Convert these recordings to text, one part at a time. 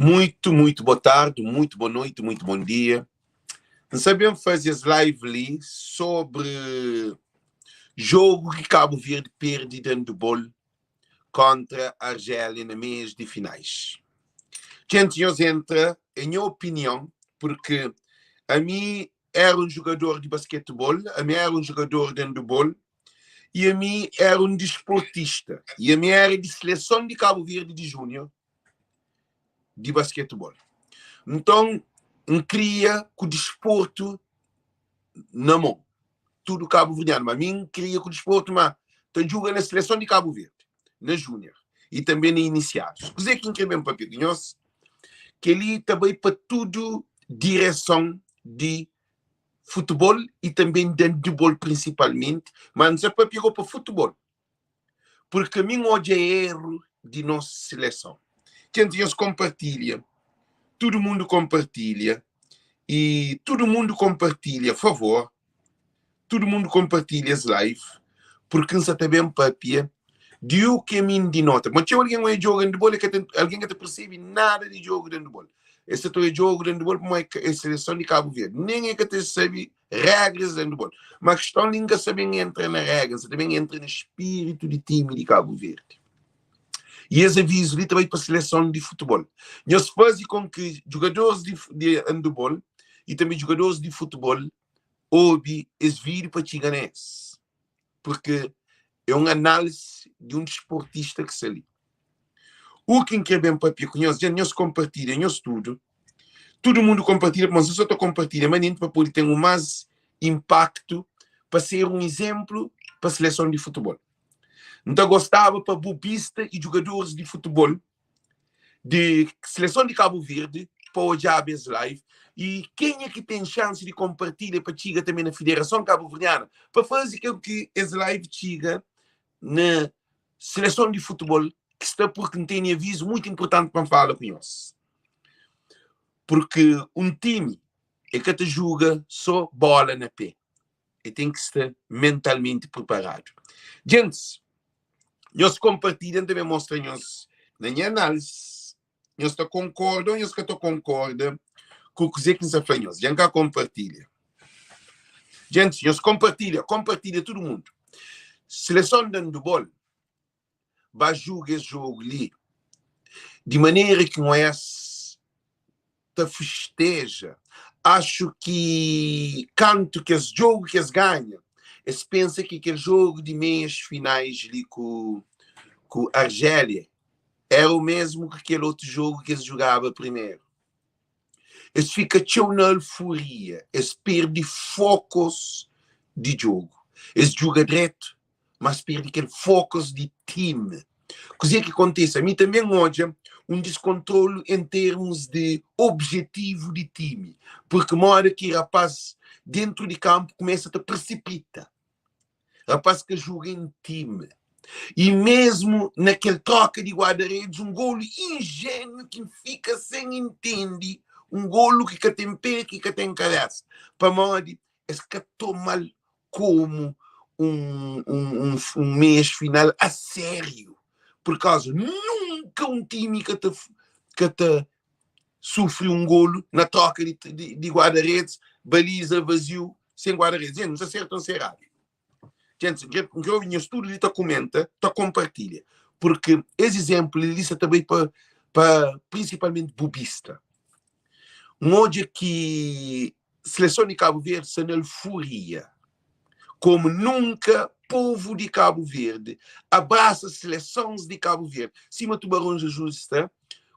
Muito, muito boa tarde, muito boa noite, muito bom dia. N sa ben faze es live li sobre jogo ki Cabo Verde perde de handball kontra Argélia na meias de finais. Gente, nhos entra, é nha opinião, porque ami era um jogador de basquetebol, ami era um jogador de handball, e ami era um desportista, e ami era de seleção de Cabo Verde de júnior de basquetebol. Nton, N kria ku desporto na mon. Tudu kabuverdianu, ma mi N kria ku desporto, ma ta djuga na seleson di Kabu Verdi, na júnior e tanbe na inisiadus. Kuzê ki N kre ben papia ku nhos? Kel-li ta bai pa tudu direson di futebol e tanbe di andebol prinsipalmenti, ma N sa papia go pa futebol. Purki ami N odja eru di nos sileson. Kenti nhos konpartilha, tudu mundu konpartilha, i tudu mundu konpartilha, favor, tudu mundu konpartilha es live, purki N sa ta ben papia di u ki ami N dinota. Ma txeu algen odja djogu andebol, e ka ta, algen ka ta persebe nada di djogu di andebol. Es sa ta odja djogu di andebol pamodi é seleson di Kabu Verdi. Nen e ka ta sabe Regras di handball. Ma kiston li N ka sa ben entra na regra, N sa ta ben entra na spiritu di timi di Kabu Verdi. I es avizu li ta bai pa sileson di futebol. Nhos faze kon ki djugadoris di di handball i tanbe djugadoris di futebol obi es vídiu pa txiga na es. Purki é un análisi di un disportista ki sta li. U ki N kre ben papia ku nhos, dja nhos konpartilha nhos tudu, tudu mundu konpartilha, pamodi si so ta konpartilha manenti pa pode ten un más inpaktu, pa ser un izénplu pa seleson di futebol. N ta gostaba pa bobista i djugadoris di futebol di seleson di Kabu Verdi pa odjaba es live i kenha ki ten xansi di konpartilha pa txiga tanbe na Fiderason Kabuverdiana pa faze kel ki es live txiga na seleson di futebol ki sta purki N tene avizu mutu inpurtanti pa N fala ku nhos. Purki un timi e ka ta juga so bola na pe, e ten ki sta mentalmenti priparadu. Djentis, nhos konpartilha, N ta ben mostra nhos na nha analisi, nhos ta konkorda ô nhos ka ta konkorda ku kuzê ki N sta fla nhos. Dja N ka konpartilha. Djentis, nhos konpartilha, konpartilha tudu mundu. Seleson di andebol ba juga es jogu li di manera ki un es ta festeja. Axu ki kantu kes jogu ki es ganha, es pensa ki kel jogu di meias finais li ku ku Arjélia éra o mesmu ki kel otu jogu ki es jugaba primeru. Es fika txeu na alfuria, es perde fokus di jogu. Es juga dretu, mas perde kel fokus di time. Kuzê ki kontise? Ami tanbê N odja un diskontrolu en termus di objetivu di time, purki moda ki rapaz dentru di kanpu kumesa ta prisipita. Rapaz ka juga en time. I mesmu na kel troka di guarda-redes, un golu injéniu ki N fika sen intende, un golu ki ka ten pé, ki ka ten kabésa, pamodi es ka toma-l komu un, un, un, un meias final a sériu. Por kauza, nunka un timi ka ta, ka ta sufri un golu na troka di, di, di guarda-redes, baliza vaziu, sen guarda-redes. Gente, N sta sertu o N sta eradu? Gente, N kre obi nhos tudu li ta kumenta, ta konpartilha, purki es izénplu li sa ta bai pa, pa prinsipalmenti bubista. N odja ki Seleson di Kabu Verdi sta na alfuria komu nunka povu di Kabu Verdi abrasa selesons di Kabu Verdi sima Tubarons Azuis sta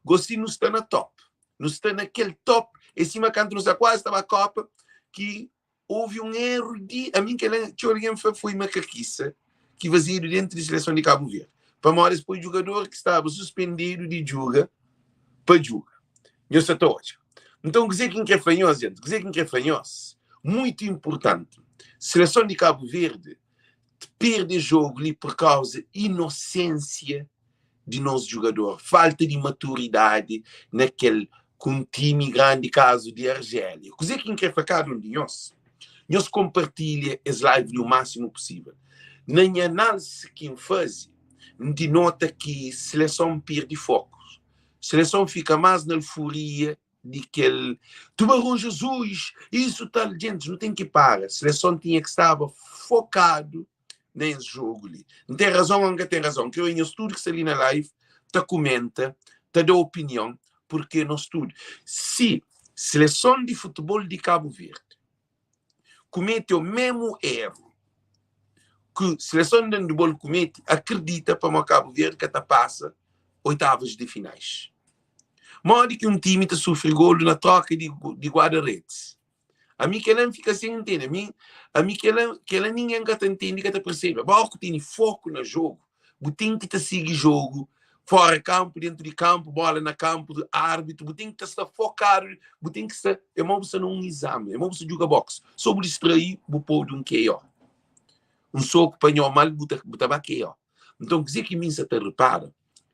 gosi nu sta na top nu sta na kel top é sima kantu nu sta kuazi ta ba kopa ki houve un erru di ami kel txeu algen fla foi makakisa ki fazedu dentu di seleson di Kabu Verdi pamodi es poi djugador ki staba suspendedu di djuga pa djuga. Nhos sa ta odja. Nton, kuzê ki N krê fla nhos, djenti? Kuzê ki N krê fla nhos? Muitu inpurtanti. Seleson di Kabu Verdi perde jogu li pur kauza inosensia di nos djugador, falta di maturidadi na kel ku un timi grandi kazu di Arjélia. Kuzê ki N krê fla kada un di nhos? Nhos konpartilha es live li u másimu pusível. Na nha análisi ki N faze, N dinota ki seleson perde foku. Seleson fika más na alfuria di kel tubarons azuis, isu tal. Gentis, nu ten ki para. Seleson tinha ki staba fokadu na es jogu li. N ten razon ô N ka ten razon? N kre oi nhos tudu ki sta li na live ta kumenta, ta da opinion, purke nos tudu, si seleson di futebol di Kabu Verdi kumete o memu eru ki seleson di andebol kumete, akredita pamo Kabu Verdi ka ta pasa oitavas di finais. Modi ki un timi ta sufri golu na troka di di guarda-redes? Ami kela N fika sen ntende. Ami, ami kela, kela ningen ka ta ntende, ka ta persebe. Abo ku tene foku na jogu, bu ten ki ta sigi jogu fora kanpu, dentu di kanpu, bola na kanpu, arbitu, bu ten ki ta sta fokadu, bu ten ki sta, é mo bu sta na un izami, é mo bu sta djuga box. So bu distrai, bu pode un KO. Un soku panhau mal, bu ta, bu ta ba KO. Nton, kuzê ki mi N sa ta repara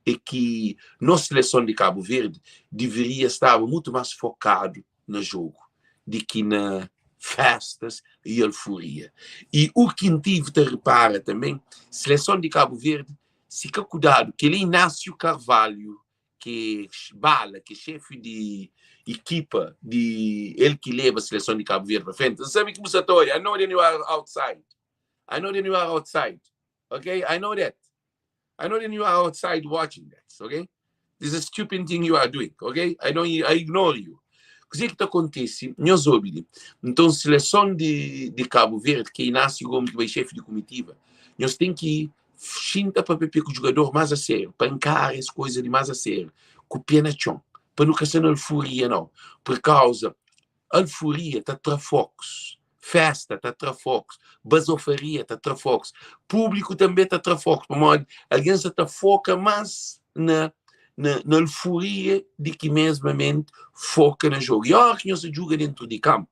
é ki nos seleson di Kabu Verdi deveria staba mutu más fokadu na jogu di ki na festas i alfuria. I u ki N tive ta repara tanben, seleson di Kabu Verdi, si ka kudadu, kel Inácio Carvalho ki bala, ki é xefi di ekipa di el ki leba seleson di Kabu Verdi pa frenti, N sabe ki bu sa ta oia, I know that you are outside, I know that you are outside, ok, I know that. I know that you are outside watching that, ok? This is a stupid thing you are doing, ok? I know you, I ignore you. Kuzê ki ta kontise? Nhos obi li. Nton, seleson di, di Kabu Verdi, ki é Inácio Gomes ki bai xefi di kumitiva, nhos ten ki xinta pa papia ku jugador más a sériu, pa nkara es kuza li más a sériu, ku pé na txon, pa nu ka sta na alfuria nau, pur kauza Alfuria ta tra fokus, festa ta tra fokus, bazofaria ta tra fokus, públiku tanbê ta tra fokus, pamodi algen sa ta foka más na na na alfuria di ki mesmamenti foka na jogu. I óras ki nhos ta djuga déntu di kanpu,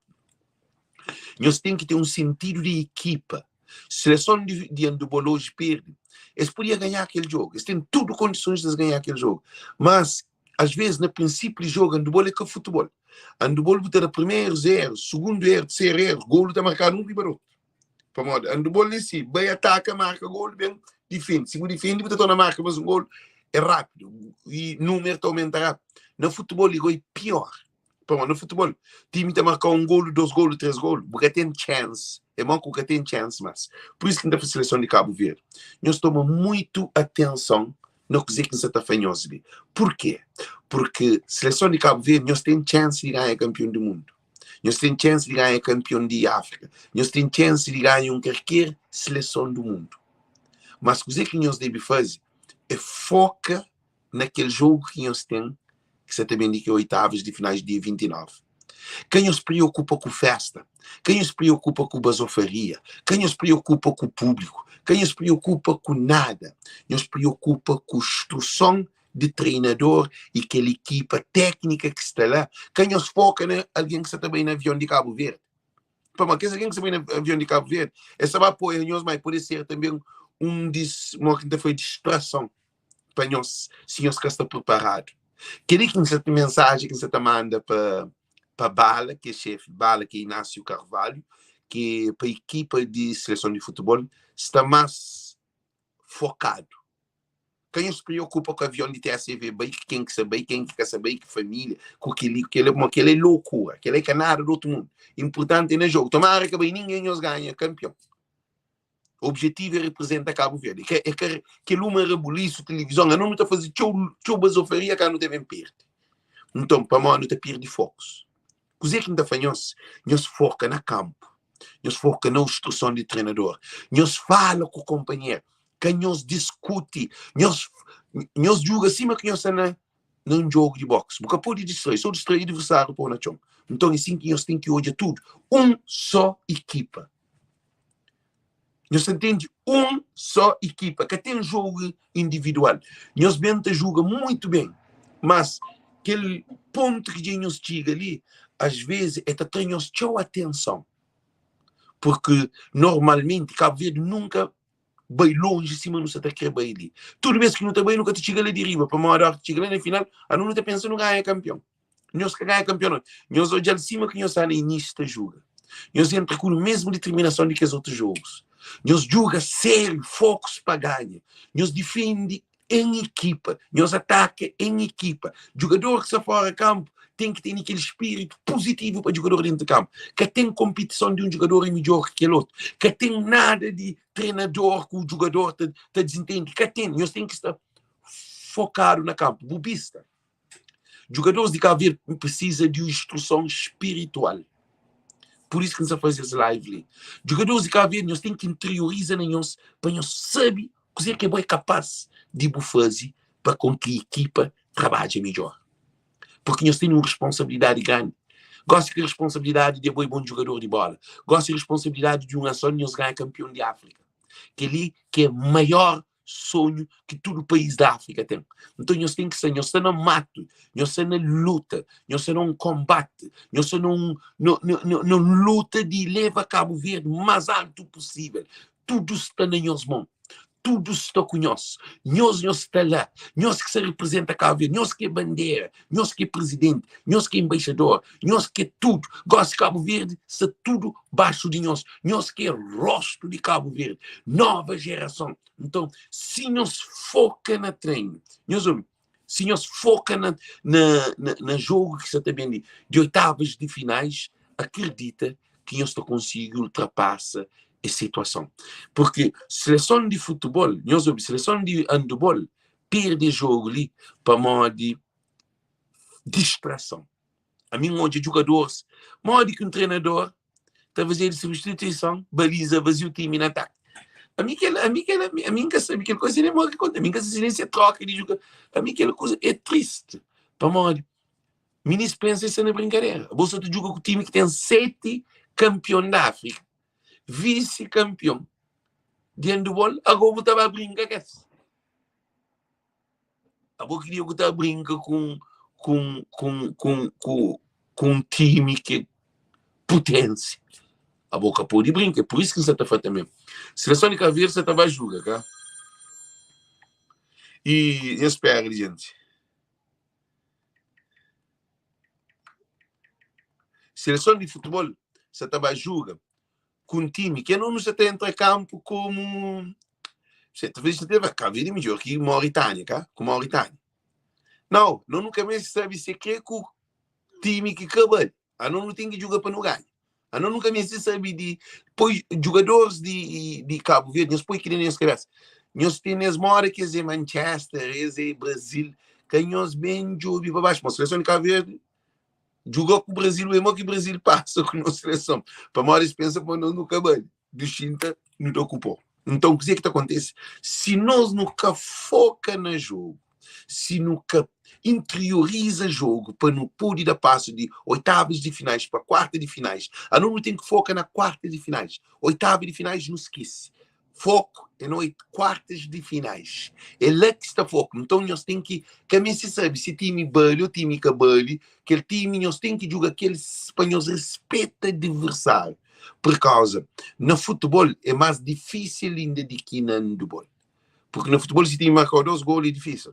nhos ten ki ten un sentidu di ekipa. Seleson di di andebol oji perde, es podia ganhá kel jogu, es ten tudu kondisons di es ganhá kel jogu, mas Às vezes na prinsípiu di jogu andebol é ka futebol. Andebol bu ta da primeru zeru, sugundu eru, terseru eru, golu ta markadu un riba di otu. Pamodi andebol é si, bai ataka, marka golu, ben difende. Si bu difende bu ta torna marka más un golu, é rápidu i númeru ta aumenta rápidu. Na futebol igual é pior. Pamodi na futebol timi ta markau un golu, dos golu, tres golu, bu ka ten chance, é mau ku ka ten chance mas. Pur isu ki N ta fla seleson di Kabu Verdi, nhos toma muitu atenson na kuze ki N sa ta fla nhos li. Purke? Purke seleson di Kabu Verdi nhos ten chance di ganha kanpion di mundu, nhos ten chance di ganha kanpion di Afrika, nhos ten chance di ganha un kalker seleson di mundu. Mas kuze ki nhos debe faze é foka na kel jogu ki nhos ten ki sa ta ben di ki oitavas di finais dia 29. Ka nhos preokupa ku festa, ka nhos preokupa ku bazofaria, ka nhos preokupa ku públiku, ka nhos preokupa ku nada. Nhos preokupa ku struson di treinador i kel ekipa téknika ki sta la. Ka nhos foka na algen ki sa ta bai na avion di Kabu Verdi. Pamodi kes algen ki sta bai na avion di Kabu Verdi, es ta ba apoia nhos, ma pode ser tanbe un dis, mo ki N ta fla, distrason pa nhos si nhos ka sta preparadu. Kel-li ki N sta mensajen ki N sta ta manda pa pa Bala, ki é xefi Bala, ki é Inácio Carvalho, ki é pa ekipa di seleson di futebol sta más fokadu. Ka nhos preokupa ku avion di TSV bai, ki ken ki sta bai, ken ki ka sta bai, ki família, ku kel-li, ku kel-la, pamodi kel-la é lokura, kel-la é ka nada di otu mundu. Inportanti é na jogu. Tomara ka bai ningen, nhos ganha kanpion. Objetivu é representa Kabu Verdi. É ka, é ka kel uma rabulisu, tilivizon, anos nu ta faze txeu, txeu bazofaria ka nu ta ben perde. Nton, pamodi nu ta perde fokus. Kuzê ki N ta fla nhos? Nhos foka na kanpu, nhos foka na instruson di trenador, nhos fala ku konpanheru, ka nhos diskuti, nhos, nhos djuga sima ki nhos sta na na un jogu di boxe. Bu ka pode distrai, so distrai adversáriu pô na txon. Nton, é sin ki nhos ten ki odja tudu. Un só ekipa. Nhos ta ntende? Un só ekipa. Ka ten jogu individual. Nhos ben ta juga muitu ben, mas kel pontu ki dja nhos txiga li, as vezes é ta tra nhos txeu atenson. Purki normalmenti Kabu Verdi nunka bai lonji sima nu sa ta kre bai li. Tudu bes ki nu ta bai, nu ka ta txiga la di riba, pamodi óra ki txiga la na final, anu nu ta pensa nu ganha kanpion. Nhos ka ganha kanpion nau. Nhos odja-l sima ki nhos sta na inísiu ta juga. Nhos entra ku mesmu ditirminason di kes otu jogus. Nhos juga sériu, fokus pa ganha. Nhos difende. en ekipa, nhos ataka en ekipa. Djugador ki sta fora kanpu ten ki tene kel spiritu puzitivu pa djugador dentu kanpu. Ka ten konpitison di un djugador é midjor ki kel otu. Ka ten nada di trenador ku djugador ta ta dizintende. Ka ten. Nhos ten ki sta fokadu na kanpu. Bu bista. Djugadores di Cabo Verde precisa di un instruson spiritual. Por isso ki N sa faze es live li. Djugadores di Cabo Verde, nhos ten ki interioriza na nhos pa nhos sabe kuzê ki bo é kapaz di bu faze pa kon ki ekipa trabadja midjor. Porque nhos ten un responsabilidadi grandi. Gosi ki responsabilidadi di abo é bon djugador di bola. Gosi responsabilidadi di un ason nhos ganha kampion di Áfrika. Kel-li ki é maior sonhu ki tudu país di Áfrika ten. Nton nhos ten ki sta, nhos sta na matu, nhos sta na luta, nhos sta na un konbati, nhos sta na un, na un luta di leba Kabu Verdi más altu pusível. Tudu sta na nhos mon, tudu sta ku nhos. Nhos, nhos sta la, nhos ki sta reprezenta Kabu Verdi, nhos ki é bandera, nhos ki é prizidenti, nhos ki é enbaixador, nhos ki é tudu. Gósi Kabu Verdi sta tudu baxu di nhos, nhos ki é rostu di Kabu Verdi, nova jerason. Nton, si nhos foka na treinu, nhos obi, si nhos foka na, na, na, na jogu ki sa ta ben di, di oitavas di finais, akredita ki nhos ta konsigi ultrapasa es situason. Porque seleson di futebol, nhos obi, seleson di andebol perde jogu li pamodi distrason. Ami N odja djugadoris, modi ki un trenador ta fazedu substituison, baliza vaziu, timi na ataki. Ami kel, ami kel, ami N ka sabe kel kuza, nem modi ki konta, ami N ka sabe nem si é troka di djugador. Ami kel kuza é tristi, pamodi minis pensa es sta na brinkadera. Bo sa ta djuga ku timi ki ten 7 kanpion di Afrika, visi kanpion di andebol, ago bu ta ba brinka kes. Abo ki dia bu ta brinka ku ku ku ku ku ku un timi ki é putensia? Abo ka pode brinka, é pur isu ki N sta ta fla tanbe. Seleson di Kabu Verdi sta ta ba juga, ka? I nhos spera di jenti. Seleson di futebol sta ta ba juga ku un timi ki nu sta ta entra kanpu komu se ta faz ta Cabo Verde midjor ki Mauritânia ka ku Mauritânia não nu nunka meste sabe se kre ku timi ki ka bali ano nu ten ki juga pa nu ganha ano nunka meste sabe di poi jugadores di di Cabo Verde nhos poi kili na nhos kabesa nhos ten es moda ki es é Manchester es é Brasil ka nhos ben djobe pa baxu ma seleson di Cabo Verde Djuga ku Brazil bai mo ki Brazil pasa ku nos seleson pamodi es pensa ma nos nu ka bali du xinta nu da ku po nton kuze ki ta kontese si nos nu ka foka na jogu si nu ka interioriza jogu pa nu podi da pasu di oitavas di finais pa kuarta di finais anu nu ten ki foka na kuarta di finais oitava di finais nu skese Foku é na oit kuartas di finais. É la ki sta foku. Nton nhos ten ki ka meste sabe si timi bali ô timi ka bali, kel timi nhos ten ki djuga kel pa nhos rispeta adversáriu. Pur kauza na futebol é más difísil inda di ki na andebol. Purki na futebol si timi marka-u dôs golu é difísil.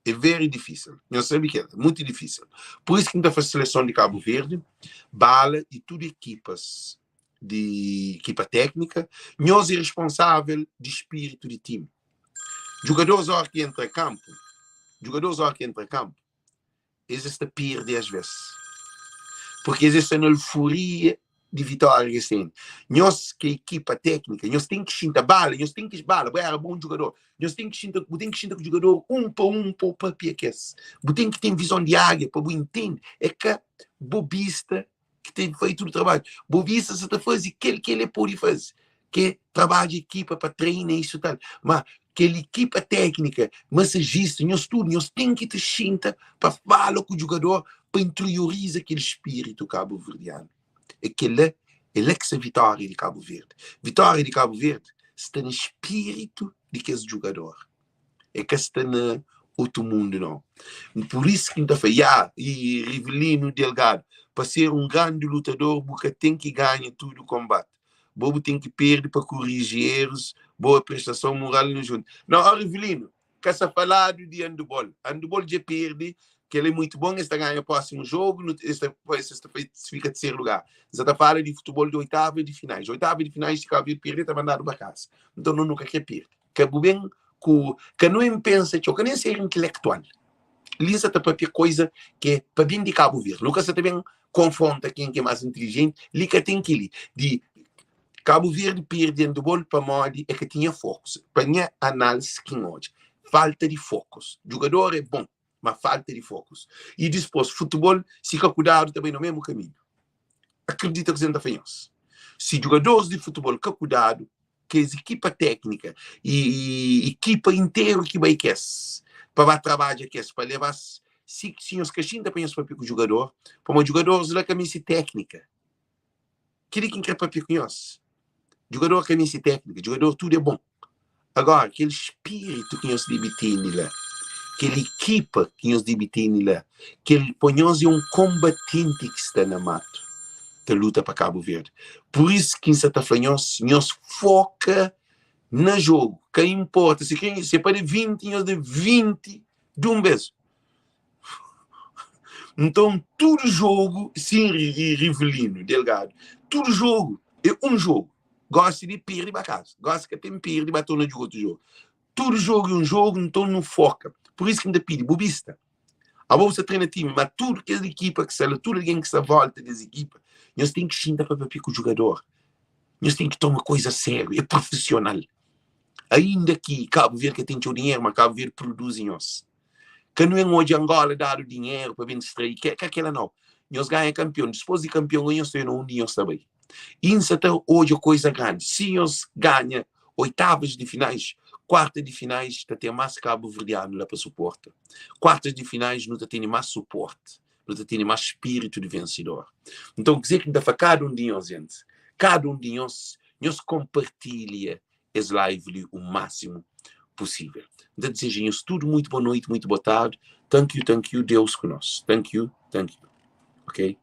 É very difísil. Nhos sabe kel, é mutu difísil. Pur isu ki N ta fla seleson di Kabu Verdi, bala i tudu ekipas di ekipa téknika, nhos é responsável di spiritu di timi. Djugadores óra ki entra kanpu, djugadores óra ki entra kanpu, es es ta perde as ves. Porque es es sta na euforia di vitória ki es tene. Nhos ki é ekipa téknika, nhos ten ki xinta bala, nhos ten ki bala, bu era bon djugador, nhos ten ki xinta, bu ten ki xinta ku djugador un pa un pa bu papia ku es. Bu ten ki ten vizon di ágia pa bu intende, é ka bobista ki ten feito tudu trabadju. Bobista sa ta faze kel ki el é pode faze, ki é trabadja ekipa pa treina isu tal. Ma kel ekipa téknika, masajista, nhos tudu, nhos ten ki ta xinta pa fala ku djugador pa interioriza kel spiritu kabuverdianu. É kel-la, é la ki sta vitória di Kabu Verdi. Vitória di Kabu Verdi sta na spiritu di kes djugador. É ka sta na otu mundu nau. Pur isu ki N ta fla, ya, i Rivelino Delgado, pa ser un grandi lutador bu ka ten ki ganha tudu konbati. Bo bu ten ki perde pa kuriji erus, boa prestason, mural nu junta. Nau, ó Rivelino, ka sta faladu di andebol. Andebol dja perde, kel é muitu bon, es ta ganha prósimu jogu, nu es ta es ta fika terseru lugar. N sa ta fala di futebol di oitava di finais. Oitava di finais, si Kabu Verdi perde, ta mandadu pa kasa. Nton, no nu ka kre perde. Ka bu ben. ku ka nu en pensa txeu, ka nen ser intelektual. Li N sa ta papia koiza ki é pa ben di Kabu Verdi. Nu ka sa ta ben konfronta ken ki é más intilijenti, li ka ten kel-li di Kabu Verdi perde andebol pamodi é ka tinha fokus. Pa nha análise ki N odja, falta di fokus. Djugador é bon, ma falta di fokus. I dispôs, futebol, si ka kudadu, ta bai na mesmu kaminhu. Akredita kuzê N ta fla nhos. Si djugadoris di futebol ka kudadu, kes ekipa téknika i ekipa interu ki bai kes pa ba trabadja kes pa leba-s, si si nhos ka xinta pa nhos papia ku djugador, pamodi djugadoris la ka meste téknika. Kel-li ki N krê papia ku nhos. Djugador ka meste téknika, djugador tudu é bon. Agora, kel spiritu ki nhos debe tene la, kel ekipa ki nhos debe tene la, kel pa nhos é un konbatenti ki sta na matu ta luta pa Kabu Verdi. Pur isu ki N sa ta fla nhos, nhos foka na jogu, ka inporta si kre si é pa da 20, nhos da 20 di un bes. Nton tudu jogu, sin Rivelino Delgado, tudu jogu é un jogu. Gosi di pirdi ba kaza. Gosi ka ten pirdi ba torna djuga otu jogu. Tudu jogu é un jogu, nton nu foka. Pur isu ki N ta pidi, bu bista. Abo bu sta trena timi, ma tudu kes ekipa ki sta la, tudu algen ki sta volta des ekipa, nhos ten ki xinta pa papia ku jugador. Nhos ten ki toma koiza sériu, é profisional. Ainda ki Kabu Verdi ka ten txeu dinheru, ma Kabu Verdi produzi nhos. Ka nu en odja Angola dadu dinheru pa ben distrai, ka kela nau. Nhos ganha kanpion, dispos di kanpion nhos ta ben undi nhos ta bai. I N sa ta odja koiza grandi. Si nhos ganha oitavas di finais, kuarta di finais ta ten mas kabuverdianu la pa suporta. Kuartas di finais nu ta tene mas suporti, nu ta tene mas spiritu di vensidor. Nton kuzê ki N ta fla kada un di nhos, gentis? Kada un di nhos, nhos konpartilha es live li o máximo possível. N ta deseja nhos tudo muito boa noite, muito boa tarde. Thank you, thank you, Deus ku nós. Thank you, thank you. Ok?